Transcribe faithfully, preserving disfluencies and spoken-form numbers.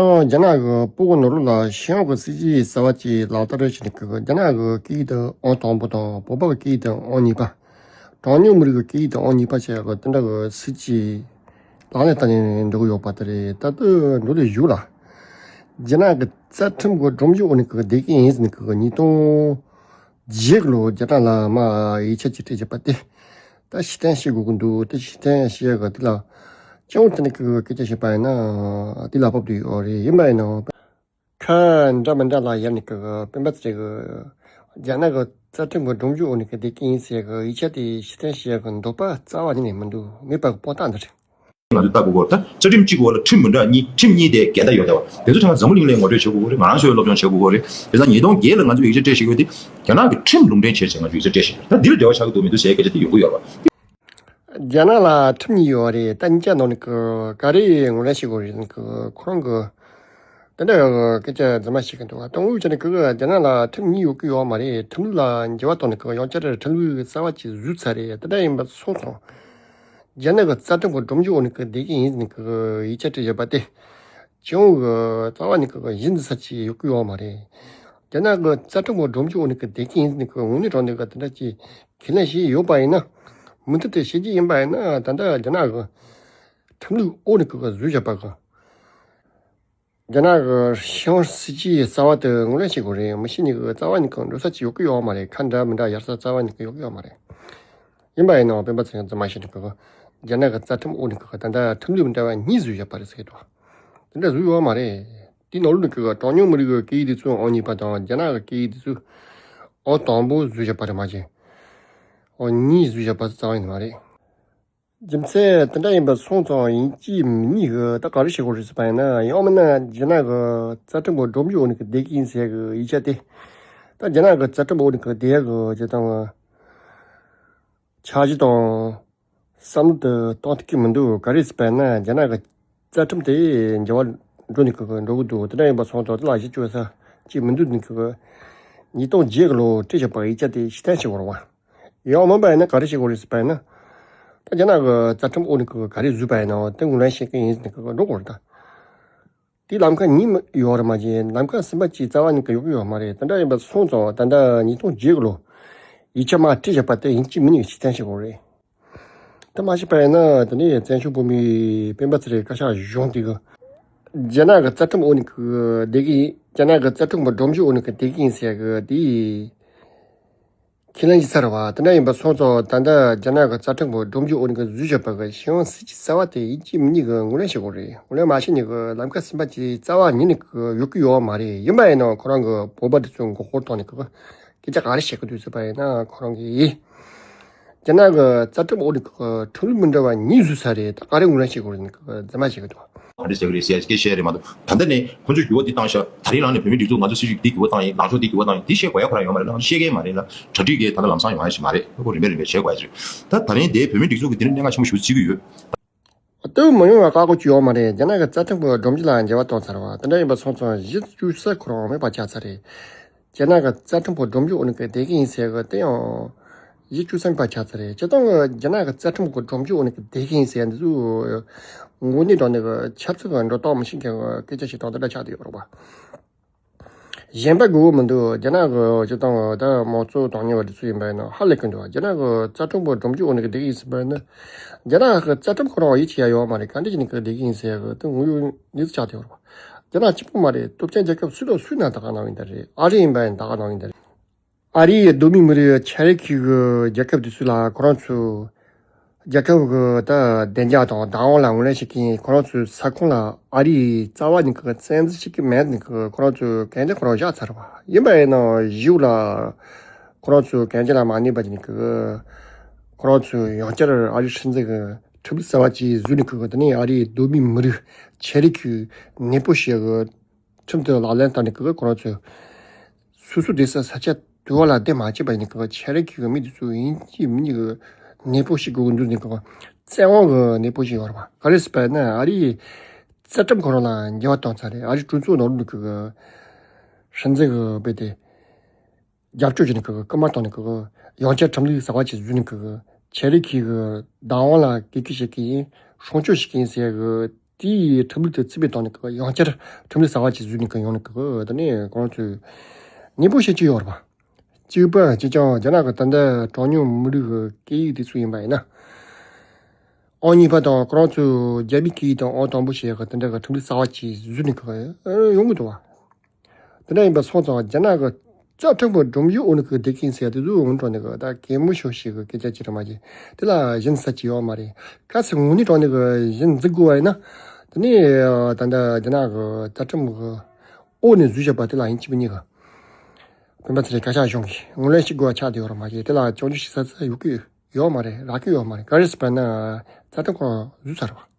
རྒྱ་ནག་གི་སྤུ་གུ་ནོར་ལུག་ལ་ཤེས་ཡོན་གྱི་སྲིད་ཇུས་གསར་བ་ཅིག་ལག་བསྟར་བྱས་ནས་ཀྱི་རྒྱ་ནག་གི་སྐད་ཡིག་དེ་ཨང་དང་པོ་དང་བོད་པ་གི་སྐད་ཡིག་དེ་ཨང་གཉིས་པ། གྲངས་ཉུང་མི་རིགས་ཀྱི་སྐད་ཡིག་དེ་ཨང་གཉིས་པ་བྱས་ཀྱི་དེ་འདྲ་གི་སྲིད་ཇུས་ལག་ལེན་བསྟར་ནས་འགྲོ་གི་ཡོད་པ་དེ་རེད། ད་ལྟ་འགྲོ་དུས་གཞུག་ལ་རྒྱ་ནག་གི་རྩ་ཁྲིམས་ཀྱི་སྒྲོམ་གཞི་འོག་ནས་ཀྱི་བསྡད་ཀྱི་ཡིན་ཟེར་ནས་ཀྱི་ཉིས་སྟོང་བརྒྱད་ལོ་རྒྱ་ནག་ལ་མ་ཡིག་ཆ་ཅིག་སྤྲད་བཞག་པ་དེ། ད་ཕྱིར་འཐེན་བྱེད་དགོས་ཀྱི་འདུག་དེ་ཕྱིར་འཐེན་བྱེད་ཡག་གི་དེ་ལ་སྤྱང་བོ་དེ་ནི་ཀི་ཀི་སྐད་ཆ་བཤད་པ་ཡིན་ན་དེ་ལ་བབ་བསྡད་ཡོད་རེད། ཡིན་པ་ཡིན་ནའང་ཁ་འདྲ་མི་འདྲ་ལ་ཡར་ནས་ཀི་ཀི་སྤེན་པ་ཚེ་རིང་གི་རྒྱ་ནག་གི་རྩ་ཁྲིམས་ཀྱི་སྒྲོམ་གཞི་འོག་ནས་ཀི་བསྡད་ཀྱི་ཡིན་ཟེར་ཡག་གི་ཡིག་ཆ་དེ་ཕྱིར་འཐེན་བྱེད་ཡག་གི་འདོད་པ་རྩ་བ་ཉིད་ནས་མི་འདུག་མེད་པ་གི་དཔང་རྟགས་འདི་རེད། ང་ཚོས་ལྟ་དགོས་སྐོར་ད་རྩ་ཁྲིམས་གཅིག་གི་འོག་ལ་ཁྲིམས་མི་འདྲ་གཉིས། ཁྲིམས་གཉིས་དེ་འགལ་ཟླ་ཡོད་བསྡད་པ་དེ་ཚོ་ཚང་མ་འཛམ་བུ་གླིང་ལ་ངོ་སྤྲོད་བྱེད་དགོས་ཀྱི་རེད། ང་རང་ཚོས་སློབ་སྦྱོང་བྱེད་དགོས་ཀྱི་རེད། དེ་ཚོ་ཉིས་སྟོང་བརྒྱད་ལ་ང་ཚོས་ཡིག་ཆ་སྤྲད་བཞག་ཡོད་དེ། རྒྱ་ནག་གི་ཁྲིམས་ལུང་འདྲེན་བྱས་བྱས་ང་ཚོས་ཡིག་ཆ་སྤྲད་བཞག་ཡོད། ད་འདིར་འབྲེལ་བ་ཆགས་ཀྱི་འདུག་མི་འདུག་ཟེར་སྐད་ཆ་དེ་ཡོང་གི་ཡོད་རེད་པ། རྒྱ་ནག་ལ་ཁྲིམས་གཉིས་ཡོད་རེད། ད་གཉིས་ཀ་ནང་ནས་ཀི་ག་རེ་ངོས་ལེན་བྱེད་དགོས་རེད། ཀི་ཁོ་རང་གི་དེ་འདྲ་སྐད་ཆ་རྫུན་མ་བཤད་ཀྱི་འདུག་ད་དངོས་ཡོད་ཀྱི་ནི་ཀི་རྒྱ་ནག་ལ་ཁྲིམས་གཉིས་ཡོད་ཀྱི་ཡོད་མ་རེད། ཁྲིམས་ལུགས་ལ་འགྱུར་བ་བཏང་ནས་ཀི་ཡང་བསྐྱར་ཁྲིམས་ལུགས་གསར་བ་ཅིག་བཟོས་ཚར་རེད། དེ་འདྲ་ཡིན་པ་སོང་ཙང་རྒྱ་ནག་གི་རྩ་ཁྲིམས་ཀྱི་སྒྲོམ་གཞི་འོག་ནས་ཀི་བསྡད་ཀྱི་ཡིན་ཟེར་ནས་ཀི་ཡིག་ཆ་སྤྲད་ཡོད་པ་དེ། ཅང་གི་རྩ་བ་ནས་ཀི་གཞི་འཛིན་ས་ཅིག་ཡོད་ཀྱི་ཡོད་མ་རེད། རྒྱ་ནག་གི་རྩ་ཁྲིམས་ཀྱི་སྒྲོམ་གཞི་འོག་ནས་ཀི་བསྡད་ཀྱི་ཡིན་ཟེར་ནས་ཀི་དངོས་གནས་དྲང་གནས་ཀྱི་དེ་འདྲ་ཅིག་ཁས་ལེན་བྱས་ཡོད་པ་ཡིན་ན། མུ་མཐུད་དུ་བྱེད་ཀྱི་ཡིན་པ་ཡིན་ན། ད་ལྟ་རྒྱ་ནག་གི་ཁྲིམས་ལུགས་འོག་ནས་ཀི་བཟོས་བཞག་པ་གི་རྒྱ་ནག་གི་ཤང་སྲིད་ཇུས་གསར་བ་དེ་ངོས་ལེན་བྱེད་དགོས་རེད། མི་ཤེས་ནི་གི་རྩ་བ་ནས་ཀི་འགྲོ་ས་ཅིག་ཡོད་ཀྱི་ཡོད་མ་རེད། ཁ་འདྲ་མི་འདྲ་ཡར་ས་རྩ་བ་ནས་ཀི་ཡོད་ཀྱི་ཡོད་མ་རེད། ཡིན་པ་ཡིན་ནའང་སྤེན་པ་ཚེ་རིང་རྫུན་མ་བཤད་ནི་ཀི་རྒྱ་ནག་གི་རྩ་ཁྲིམས་འོག་ནས་ཀི་ད་ལྟ་ཁྲིམས་ལུགས་མི་འདྲ་བ་གཉིས་བཟོས་བཞག་པ་རེད་ཟེར་གི་འདུག་དེ་འདྲ་བཟོས་ཡོད་མ་རེད། དེའི་ནང་ལོགས་ནས་ཀི་གྲངས་ཉུང་མི་རིགས་ཀྱི་སྐད་ཡིག་དེ་ཚོ་ཨང་གཉིས་པ་དང་རྒྱ་ནག་གི་སྐད་ཡིག་དེ་ཚོ་ཨང་དང་པོ་བཟོས་བཞག་པ་རེད་མ་གཞི། ཨང་གཉིས་བཟོས་བཞག་པ་རྩ་བ་ཡིན་མ་རེད། རྒྱུ་མཚན་དེ་འདྲ་ཡིན་པ་སོང་ཙང་ཡིན་གཅིག་མིན་གཉིས་ཀྱི་ད་ག་རེ་བྱེད་དགོས་རེད་ཟེར་བ་ཡིན་ན། ཡང་མིན་ན་རྒྱ་ནག་གི་རྩ་ཁྲིམས་ཀྱི་སྒྲོམ་གཞི་འོག་ནས་ཀི་བསྡད་ཀྱི་ཡིན་ཟེར་གི་ཡིག་ཆ་དེ། ད་རྒྱ་ནག་གི་རྩ་ཁྲིམས་འོག་ནས་ཀི་བསྡད་གི་ཇི་ལྟར་འཆར་གཞི་དང་བསམ་བློ་དེ་གཏོང་ཐུབ་ཀྱི་མི་འདུག་ག་རེ་ཟེར་བ་ཡིན་ན་རྒྱ་ནག་གི་རྩ་ཁྲིམས་དེ་འགྱུར་བ་འགྲོ་ནས་ཀི་འགྲོ་གི་འདུག་དེ་འདྲ་ཡིན་པ་སོང་ཙང་དེ་ལ་གཞི་བཅོལ་ས་ཅིག་མི་འདུག་ནས་ཀི་ཉིས་སྟོང་བརྒྱད་ལོ་སྤྲད་བཞག་པ་ཡིག་ཆ་དེ་ཕྱིར་འཐེན་བྱེད་དགོས་རེད་པ། ཡང་མིན་པ་ཡིན་ན་ག་རེ་བྱེད་དགོས་རེད་ཟེར་བ་ཡིན་ན། ད་རྒྱ་ནག་གི་རྩ་ཁྲིམས་འོག་ནས་ཀི་ག་རེ་བཟོས་པ་ཡིན་ནའང་དེ་ངོས་ལེན་བྱེད་ཀྱི་ཡིན་ཟེར་ནས་ཀི་འགྲོ་དགོས་རེད་ད། དེའི་ལམ་ཁ་གཉིས་མ་ཡོད་རེད་མ་གཞི། ལམ་ཁ་གསུམ་པ་ཅིག་རྩ་བ་ནས་ཀི་ཡོད་ཀྱི་ཡོད་མ་རེད། དེ་འདྲ་ཡིན་པ་སོང་ཙང་ད་ལྟ་ཉིས་སྟོང་བརྒྱད་ལོ་ཡིག་ཆ་མར་སྤྲད་བཞག་པ་དེ་ཡིན་གཅིག་མིན་གཉིས་ཕྱིར་འཐེན་བྱེད་དགོས་རེད། དེ་མ་བྱས་པ་ཡིན་ན་དེ་ནས་བཙན་བྱོལ་བོད་མིའི་སྤེན་པ་ཚེ་རིང་བཀའ་ཤག་གཞུང་དེ་གི་རྒྱ་ནག་གི་རྩ་ཁྲིམས་འོག་ནས་ཀི་བསྡད་ཀྱི་ཡིན། རྒྱ་ནག་གི་རྩ་ཁྲིམས་ཀྱི་སྒྲོམ་གཞི་འོག་ནས་ཀི་བསྡད་ཀྱི་ཡིན་ཟེར་གི་དེ་ཁས་ལེན་བྱས་ཚར་བ། དེ་འདྲ་ཡིན་པ་སོང་ཙང་ད་ལྟ་རྒྱ་ནག་གི་རྩ་ཁྲིམས་ཀྱི་སྒྲོམ་གཞི་འོག་ནས་ཀི་བཟོས་བཞག་པ་གི་ཤེས་ཡོན་སྲིད་ཇུས་གསར་བ་དེ་ཡིན་གཅིག་མིན་གཉིས་ཀི་ངོས་ལེན་བྱེད་དགོས་རེད། ངོས་ལེན་མ་བྱས་ནས་ཀི་ལམ་ཁ་གསུམ་པ་ཅིག་རྩ་བ་ཉིད་ནས་ཀི་ཡོད་ཀྱི་ཡོད་མ་རེད། ཡིན་པ་ཡིན་ནའང་ཁོ་རང་གི་བོད་པ་དེ་ཚོའི་མགོ་སྐོར་བཏང་ནས་ཀི་སྐད་ཆ་ག་རེ་བཤད་ཀྱི་འདུག་ཟེར་བ་ཡིན་ན་ཁོ་རང་གིས་རྒྱ་ནག་གི་རྩ་ཁྲིམས་འོག་ནས་ཀི་ཁྲིམས་ལུགས་མི་འདྲ་བ་གཉིས་བཟོས་ཚར་རེད། ད་ག་རེ་ངོས་ལེན་བྱེད་དགོས་རེད་ནས་ཀི་རྫུན་མ་བཤད་ཀྱི་འདུག་ག་འདྲ་ཟེར་གི་རེད་ཟེར་སྐད་བཤད་རེད་མ་གཏོགས། ད་ལྟ་ནས་ཁོ་ཚོས་འགྱུར་བ་འདི་བཏང་ཤག་ད་རིང་ལངས་ནས་བོད་མིའི་སྒྲིག་འཛུགས་ང་ཚོ་སྲིད་ཇུས་འདི་འགྱུར་བ་བཏང་ཡིན། ལངས་ཕྱོགས་འདི་འགྱུར་བ་བཏང་ཡིན། འདི་བཤད་དགོས་ཡ་ཁོ་རང་ཡོད་མ་རེད། ལངས་ཤོག་བཤད་མཁན་མ་རེད་ལ། གྲ་སྒྲིག་གིས་ད་ལྟ་ལམ་སང་ཡོང་ཡ་ཞིག་མ་རེད། ཁོ་རིམ་པས་རིམ་པས་བྱེད་དགོས་ཡ་ཞིག་རེད། ད་ད་རིང་དེ་བོད་མིའི་སྒྲིག་འཛུགས་ཀྱི་འདི་ནི་གནད་འགག་ཆེན་པོ་ཞིག་བརྩི་གི་ཡོད། ལྟོས་མ་ཡོང་བའི་བཀག་འགོག་ཅིག་ཡོད་མ་རེད། རྒྱ་ནག་གི་རྩ་ཁྲིམས་ཀྱི་སྒྲོམ་གཞི་ལ་འགྱུར་བ་བཏང་ཚར་བ། དེ་འདྲ་ཡིན་པ་སོང་ཙང་གཞི་བཅོལ་ས་ཁོ་རང་མེད་པ་ཆགས་ཚར་རེད། རྒྱ་ནག་གི་རྩ་ཁྲིམས་ཀྱི་སྒྲོམ་གཞི་འོག་ནས་ཀི་བསྡད་ཀྱི་ཡིན་ཟེར་གི་དེ་ཡང་གཞི་བཅོལ་ས་མེད་པ་ཆགས་ཚར་རེད། སྤྱིར་བཏང་གི་རྒྱ་ནག་གི་རྩ་ཁྲིམས་ཀྱི་སྒྲོམ་གཞི་འོག་ནས་ཀི་བསྡད་ཀྱི་ཡིན་ཟེར་འདི་ཚོ་དངོས་གནས་དྲང་གནས་ཀྱི་ཆབ་སྲིད་ཀྱི་འགྲོ་སྟངས་མི་ཤེས་མཁན་གྱི་སྐད་ཆ་ཞིག་དང་དེ་འདྲ་ཆགས་བསྡད་ཡོད་རེད་པ། གཞན་པ་དགོས་མི་འདུག་རྒྱ་ནག་གི་སྤྱིར་བཏང་ད་དམངས་གཙོ་དང་ཉེ་བ་འདི་ཚོ་ཡིན་པ་ཡིན་ན་ཧ་ལས་ཀྱི་འདུག་རྒྱ་ནག་གི་རྩ་ཁྲིམས་ཀྱི་སྒྲོམ་གཞི་འོག་ནས་ཀི་བསྡད་ཀྱི་ཡིན་ཟེར་བ་ཡིན་ན། རྒྱ་ནག་གི་རྩ་ཁྲིམས་ཁོ་རང་ཡིད་ཆེས་ཡ་ཡོད་མ་རེད། ག་འདྲ་བྱས་ནས་ཀི་བསྡད་ཀྱི་ཡིན་ཟེར་གི་དེ་དངོས་ཡོད་གནས་ཚུལ་ཆགས་བསྡད་ཡོད་རེད་པ། རྒྱ་ནག་གཅིག་པུ་མ་རེད། སྟོབས་ཆེན་རྒྱལ་ཁབ་སུ་དང་སུའི་ནང་ད་ག་ནང་ཡིན་ད་རེད། ཨ་རི་ཡིན་པ་ཡིན་ད་ག་ནང་ཡིན་ད་རེད། ཨ་རིའི་གདོད་མའི་མི་རིགས་ཆ་རིགས་ཀྱི་རྒྱལ་ཁབ་དེ་ཚོ་ལ་ཁོ་རང་ཚོ་རྒྱལ་ཁབ་ཀྱི་ད་བདེ་འཇགས་དང་བདག་དབང་ལ་ངོས་ལེན་བྱེད་ཀྱི་ཡིན། ཁོ་རང་ཚོའི་ས་ཁོངས་ལ་ཨ་རིའི་རྩ་བ་ནས་ཀྱི་བཙན་འཛུལ་བྱེད་ཀྱི་མེད་ནས་ཀྱི་ཁོ་རང་ཚོའི་འགན་འཁྲི་ཁོ་རང་བཞག་ཚར་བ་ཡིན་པ་ཡིན་ནའང་གཞུག་ལ་ཁོ་རང་ཚོའི་འགན་འཁྲི་ལ་མ་གནས་པ་ཅིག་ནས་ཀྱི་ཁོ་རང་ཚོས་ཡང་བསྐྱར་ཨ་རིའི་སྲིད་འཛིན་གྱི་ཁྲིམས་ལུགས་གསར་བ་ཅིག་བཟོས་ནས་ཀྱི་དེ་ནས་ཨ་རིའི་གདོད་མའི་མི་རིགས་ཆ་རིགས་ཀྱི་གནས་སྤོ་བྱེད་ཀྱི་ཁྲིམས་དེ་ལག་ལེན་བསྟར་ནས་ཀྱི་ཁོ་རང་ཚོས་སོ་སོ་བསྡད་ས་ས་ཆ་དུ་བ་ལ་བསྡད་མ་བྱས་པ་ཡིན་ཀྱི་ཆ་རིགས་ཀྱི་མི་དེ་ཚོ་ཡིན་གཅིག་མིན་གཉིས་ཀྱི་གནས་སྤོ་བྱེད་དགོས་ཀྱི་འདུག་ནས་ཀྱི་བཙན་དབང་གི་གནས་སྤོ་བྱས་ཡོད་རེད་པ། ག་རེ་ཟེར་བ་ཡིན་ན་ཨ་རིའི་རྩ་ཁྲིམས་ཁོ་རང་ལ་འགྱུར་བ་བཏང་ཚར་རེད། ཨ་རིའི་གྲོས་ཚོགས་ནང་ལོགས་ཀྱི་སྲིད་འཛིན་གྱི་རྦད་དེ་རྒྱབ་སྐྱོར་བྱས་ནས་ཀྱི་སྐུལ་མ་བཏང་ནས་ཀྱི་ཡང་བསྐྱར་ཁྲིམས་ལུགས་གསར་བ་ཅིག་བཟོས་ནས་ཀྱི་ཆ་རིགས་ཀྱི་བདག་དབང་ལ་གུས་བཀུར་བྱེད་ཀྱི་ཡིན། སྲུང་སྐྱོབ་བྱེད་ཀྱི་ཡིན་ཟེར་གི་དེའི་ཁྲིམས་ལུགས་དེ་བརྩི་བའི་ཐོག་ནས་ཀྱི་ཡང་བསྐྱར་ཁྲིམས་ལུགས་གསར་བ་ཅིག་བཟོས་ནས་ཀྱི་ཡོང་ནས་ཀྱི་དེ་ནས་ཁོང་ཚོས་ཉེས་པོ་བྱེད་ཀྱི་ཡོད་རེད་པ། གཅིག་པ་གཅིག་རྐྱང་རྒྱ་ནག་གི་ད་ལྟ་གྲངས་ཉུང་མི་རིགས་ཀྱི་སྐད་ཡིག་དེ་ཚོ་ཡིན་པ་ཡིན་ན། ཨང་གཉིས་པ་དང་ཁོ་རང་ཚོའི་རྒྱ་མིའི་སྐད་ཡིག་དང་ཨང་དང་པོ་བྱས་ཀྱི་དེ་འདྲ་གི་ཁྲིམས་ལུགས་གསར་བ་ཅིག་བཟོས་ནས་ཀྱི་ཡོང་གི་འདུག་བ། དེ་འདྲ་ཡིན་པ་སོང་ཙང་རྒྱ་ནག་གི་རྩ་ཁྲིམས་ཀྱི་སྒྲོམ་གཞིའི་འོག་ནས་ཀྱི་བསྡད་མཁན་ཟེར་ཡ་དེ་ཚོ་འོང་དྲགས་ནས་ཀྱི་ད་གད་མོ་ཤོར་ཤེས་ཀྱི་སྐད་ཆ་ཅིག་རེད་མ་གཏོགས་དེ་ལ་གཞི་འཛིན་ས་ཅིག་ཡོད་མ་རེད། གལ་སྲིད་དངོས་གནས་དྲང་གནས་ཀྱི་གཞི་འཛིན་དགོས་པ་ཡིན་ན། དེ་ནས་ད་ལྟ་རྒྱ་ནག་གི་རྩ་ཁྲིམས་ཀྱི་འོག་ནས་བཟོས་བཞག་པ་དེ་ལ་ཡིན་གཅིག་མིན་གཉིས་ཀྱི་སྤེན་པ་ཚེ་རིང་བཀའ་ཤག་གཞུང་གིས་ངོས་ལེན་བྱེད་དགོས་པ་ཆགས་བསྡད་ཡོད་རེད་མ་གཏོགས་དེ་ལ་སྐྱོན་བརྗོད་བྱེད་ས་ཚོ་ཡོད་ཀྱི་ཡོད་མ་རེད། རག་གི་ཡོད་མ་རེད། ག་རེ་ཟེར་བ་ན་རྩ་ཁྲིམས་ཁོ་རང་བཟོས་ཚར་བ།